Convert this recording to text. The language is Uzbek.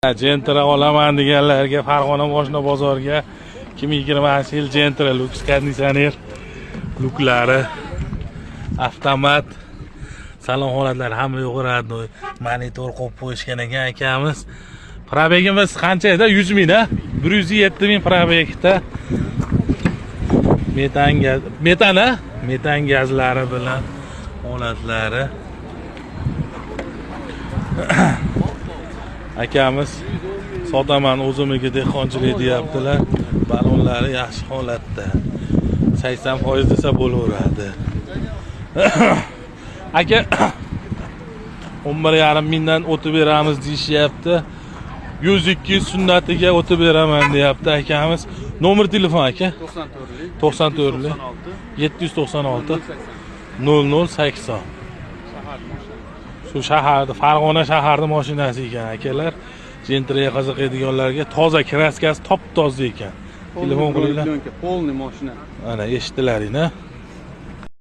Gentra olaman deganlarga Farg'ona moshina bozoriga 2020-yil Gentra люкс, konditsioner, lyuklari, avtomat, salon holatlari hamma yo'q, родной. Monitor qo'yib qo'yishgan ekan akamiz. Пробег imiz qancha edi? 100 ming, a? 107 ming пробег da. Metan gaz, metan, a? Metan gazlari bilan holatlari. Akamiz sotaman, o'zimniki, dehqonchilik deyaptilar. Balonlari yaxshi holatda. 80% desa bo'laveradi. Aka, 11,5 mingdan o'tib beramiz deyishyapti. 100-200 sunnatiga o'tib beraman deyapti akamiz. Nomer telefon, aka? 94lik. 94lik. 796 00 80. Shu shaharda, Farg'ona shaharni mashinasi ekan, akalar. Gentraga qiziqadiganlarga toza, краска si top toza ekan. Telefon qilinglar. Полный mashina. Mana, eshitdilaring, a?